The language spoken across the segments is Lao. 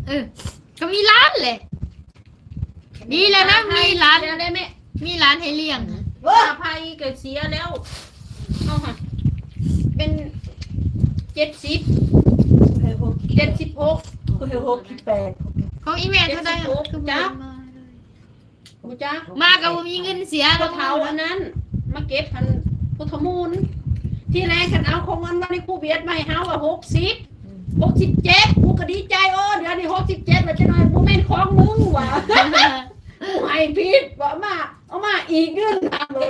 ເອີ ກໍມີຫຼານແຫຼະ ດີແລ້ວນະ ມີຫຼານ ເສຍແລ້ວແມ່ ມີຫຼານໃຫ້ລ້ຽງ ເອີ ຄ່າໄຟກໍເສຍແລ້ວ ເຮົາຫັ້ນເປັນເຈັດສິບ ເຈັດສິບຫົກ ເຈັດສິບແປດ ຂອງອີແມ່ເທົ່າໃດ ຄືບໍ່ເຫັນມາເລີຍ? ບໍ່ຈັກ ມາກໍບໍ່ມີເງິນເສຍ ຜູ້ເຖົ້າອັນນັ້ນ ມາເກັບຫັ້ນ ຜູ້ເຖົ້າມູນ ທີແລກຄັນເອົາຂອງເງິນມາໃນຄູບຽດມາໃຫ້ເຮົາວ່າຫົກສິບ ຫົກສິບເຈັດ ກູກໍດີໃຈ ໂອ້ ເດືອນນີ້ຫົກສິບເຈັດ ວ່າຈະໜ້ອຍ ບໍ່ແມ່ນຂອງມຶງວ່າ ກູໃຫ້ຜິດວ່າ ເອົາມາ ເອົາມາອີກເດືອນ ໂອ້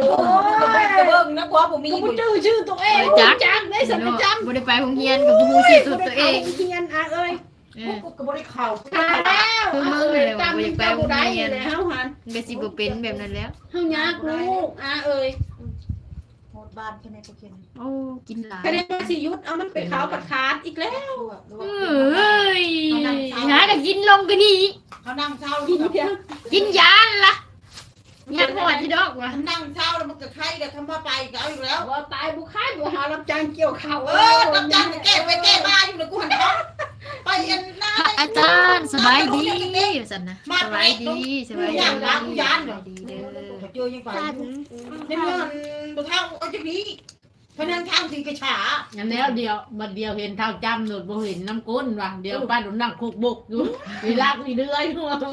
ຍ ເບິ່ງນະ ຜົວບໍ່ມີ ກູບໍ່ຈື່ຊື່ຕົວເອງ ຈັກ ຈັກໄດ້ສັນປະຈຳ ບໍ່ໄດ້ໄປໂຮງຮຽນກໍບໍ່ຮູ້ຊື່ຕົວເອງ ໂຮງຮຽນ ອາເອີຍ ເອີ ກູກໍບໍ່ໄດ້ເຂົ້າ ຄືມຶງແຫຼະ ບໍ່ຢາກໄປໂຮງຮຽນ ເຮົາຫັ້ນ ມັນກໍຊິບໍ່ເປັນແບບນັ້ນແລ້ວ ເຮົາຍາກລູກ ອາເອີຍ ໂຫດບານແຄ່ໃນໂຕເຄັນ ໂອ້ ກິນຫຼາຍ ຄະແນນວ່າຊິຢຸດ ເອົາມັນໄປເຂົາປະທານອີກແລ້ວ ເອີຍ ຫາກໍກິນລົງກະນີ້ ເຮົານັ່ງເຊົາ ກິນຢາ ກິນຢາລະ ຍັງຮອດຢູ່ດອກວ່າ ມັນນັ່ງເຊົາແລ້ວມັນກໍໄຄແລ້ວ ຄັນວ່າໄປກໍເອົາອີກແລ້ວ ວ່າໄປບໍ່ໄຄ ບໍ່ຫາຮັບຈ້າງກ່ຽວເຂົ້າ ເອີ ຮັບຈ້າງແກ້ໄປແກ້ມາຢູ່ນະ ກູຫັ້ນເນາະ ໄປອັນນັ້ນ ພະອາຈານ ສະບາຍດີ ວ່າຊັ້ນນະ ສະບາຍດີ ສະບາຍດີ ສະບາຍດີເດີ ເຈີຍັງໄປຢູ່ ໃນເມືອງບໍ່ເທົ່າເອົາຈັກນີ້ ພະນັນທາງສີກະຊາ ອັນແລ້ວດຽວ ບັດດຽວເຫັນທ້າວຈ້ຳໂລດ ບໍ່ເຫັນນຳກົ້ນວ່າ ດຽວ ເອີ ປ້າໂດນນັ່ງຄົກບົກຢູ່ ເວລາທີ່ເດືອຍ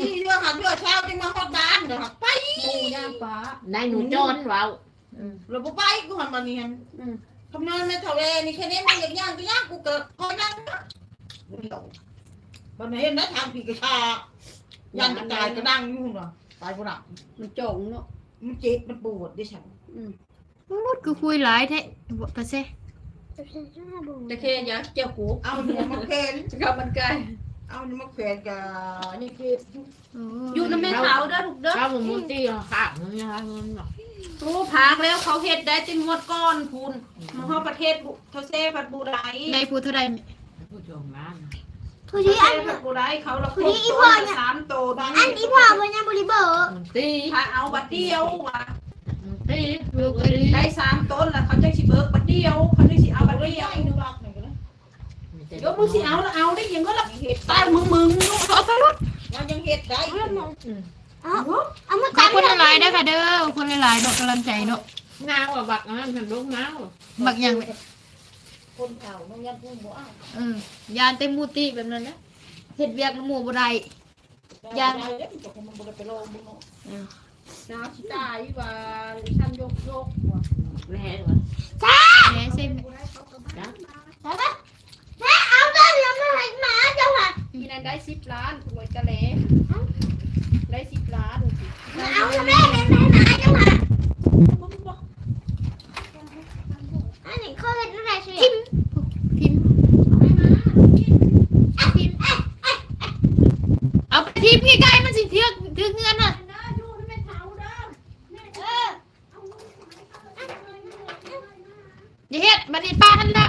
ທີ່ເຮືອຫາເຮືອເຊົ້າຈຶ່ງມາຮອດບ້ານເດີ ໄປ ໝູຍ່າງປາ ນາຍໜູຈອນເວົ້າ ເອີ ແລ້ວບໍ່ໄປ ກູຫັ້ນບາດນີ້ຫັ້ນ ອືມ ຄຳນວນແມ່ເຖົ້າແລນີ້ ແຄ່ນີ້ມັນຢາກຍ່າງກໍຍ່າງ ກູກໍຂໍນັ່ງ ບັດນີ້ເຫັນໄດ້ທາງສີກະຊາ ຢ້ານຈະຕາຍກໍນັ່ງຢູ່ຫັ້ນວ່າ ໄປບໍ່ໄດ້ ມັນຈ່ອງເນາະ ມັນເຈັບ ມັນປວດເດ້ຊັ້ນ ອືມ ໝົດຄືຄຸຍຫຼາຍແທ້ ປະເຊ ຕະເຄຍາ ເຈົ້າກູ ເອົາໜູມາແຂວນ ກັບມັນໄກ່ ເອົາໜູມາແຂວນກະຍັງເຈັບຢູ່ ໂອ້ຍ ຢູ່ນຳແມ່ເຖົ້າເດີລູກເດີ ເອົາໝູຕີເອົາຂາບມັນນະ ໂອ້ ພາກແລ້ວ ເຂົາເຮັດໄດ້ແຕ່ງວດກ່ອນພຸ້ນ ມາຮອດປະເທດບຸ ເທົ່າແຊພັດບໍ່ໄດ້ ໄດ້ຜູ້ເທົ່າໃດ? ຜູ້ຈອງລ້ານ ຜູ້ທີ່ອັນ ບໍ່ໄດ້ ເຂົາລະຄົນ ອີ່ພໍ່ນະ ສາມໂຕ ອັນອີ່ພໍ່ເພິ່ນຍັງບໍ່ໄດ້ເບີ ມັນຕີ ຖ້າເອົາບັດດຽວວ່າ ມັນຕີ ໄດ້ສາມໂຕລະ ເຂົາຈັ່ງຊິເບີບັດດຽວ ເຂົາຈັ່ງຊິເອົາບັດດຽວ ດຽວມຶງຊິເອົາລະເອົາໄດ້ຫຍັງກໍລະ ຕາຍມຶງໆ ເອົາໄປໂລດ ວ່າຍັງເຮັດໄດ້ ເອົາ ເອົາມາ ຂອບຄຸນຫຼາຍໆເດີຄ່ະເດີ ຂອບຄຸນຫຼາຍໆເນາະ ກຳລັງໃຈເນາະ ນາງວ່າບັກອັນນັ້ນຫັ້ນ ລູກນາງວ່າ ບັກຫຍັງ? ຄົນເຖົ້າເນາະ ຢ້ານຜູ້ບໍ່ເອົາ ເອີ ຢ້ານແຕ່ໝູຕິແບບນັ້ນແຫຼະ ເຮັດວຽກນຳໝູ່ບໍ່ໄດ້ ຢ້ານ ເອີ ໜາວຊິຕາຍວ່າຊັ້ນຍົກໆ ວ່າ ແມ່ນວ່າ ແມ່ເຊັນ ແມ່ເອົາເງິນມາໃຫ້ໝາເຈົ້າຫວະ ອີນັ້ນໄດ້ສິບລ້ານ ໂອ້ຍ ຕະແລ ໄດ້ສິບລ້ານ ເອົາແມ່ ແມ່ໃຫ້ໝາເຈົ້າຫວະ ອັນນີ້ເຂົາເຮັດແນວໃດຊິ ຖິ້ມ ຖິ້ມ ຖິ້ມ ເອົາໄປຖິ້ມໄກໆ ມັນຊິຖືກ ຖືກເຮືອນນະ ຢ່າເຮັດ ບັດນີ້ປ້າຫັ້ນລະ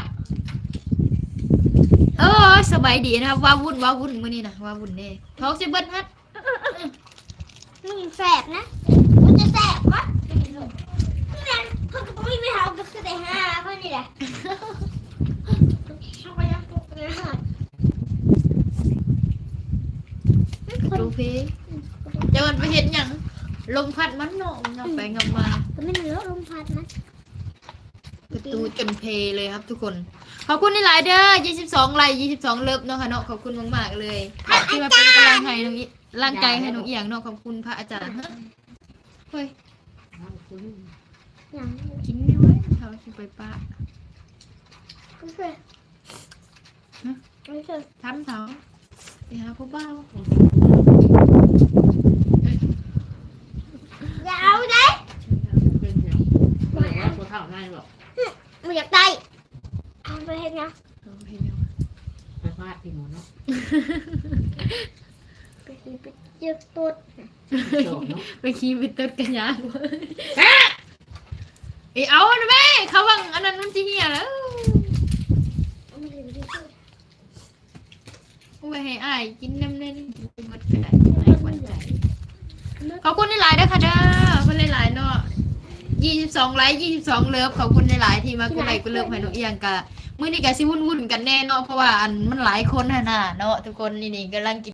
ໂອ້ຍ ສະບາຍດີນະ ວ້າວຸ້ນ ວ້າວຸ້ນ ມື້ນີ້ນະ ວ້າວຸ້ນແດ່ ທ້ອງຊິເບິດຫັ້ນ ມັນແສບນະ ມັນຈະແສບວະ ເຂົາກໍບໍ່ມີແມ່ເຮົາກໍຄືໄດ້ຫາເຂົານີ້ແຫຼະ ເຮົາກໍຍັງປົກເລີຍ ໂອເຄ ຈະມັນໄປເຮັດຫຍັງ ລົມພັດມັນເນາະ ຫຍັບໄປຫຍັບມາ ກໍແມ່ນແລ້ວ ລົມພັດມັນ ປະຕູຈົນເພເລີຍຄັບທຸກຄົນ ຂອບຄຸນຫຼາຍໆເດີ ຊາວສອງໄລຄ໌ ຊາວສອງເລີບເນາະຄ່ະເນາະ ຂອບຄຸນມາກໆເລີຍ ທີ່ມາເປັນກຳລັງໃຫ້ນ້ອງອີ ແຮງໃຈໃຫ້ນ້ອງອຽງເນາະ ຂອບຄຸນພະອາຈານ ເຮີ້ຍ ກິນໄດ້ເວີຍ ເຮົາຊິໄປປະ ທຳເຖົ້າ ໄປຫາຜູ້ບ່າວ ຢ່າເອົາເດ້ ເປັນຫຍັງ ບໍ່ຢາກໄດ້ ບໍ່ຢາກໄດ້ ເອົາໄປເຮັດຫຍັງ ເອົາໄປເຮັດຫຍັງ ໄປຟາດທີ່ໝໍເນາະ ໄປຂີ້ໄປເຈັບຕົດ ໄປຂີ້ໄປຕົດກະຍາກ ເອີ ເອົານະແມ່ ເຂົາຫວັງອັນນັ້ນມັນຊິເຫ່ຍແລ້ວ ເອົາໄວ້ໃຫ້ອ້າຍກິນນຳແດ່ ກິນໄປໝົດກະໄດ້ ອ້າຍຂວັນໃຈ ຂອບຄຸນຫຼາຍໆເດີຄ່ະເດີ ຂອບຄຸນຫຼາຍໆເນາະ ຊາວສອງໄລຄ໌ ຊາວສອງເລີບ ຂອບຄຸນຫຼາຍໆທີ່ມາກົດໄລກ໌ກົດເລີບໃຫ້ນ້ອງອຽງ ກະມື້ນີ້ກະຊິວຸ້ນໆກັນແດ່ເນາະ ເພາະວ່າອັນມັນຫຼາຍຄົນຫັ້ນນະເນາະ ທຸກຄົນ ນີ້ໆກຳລັງກິນ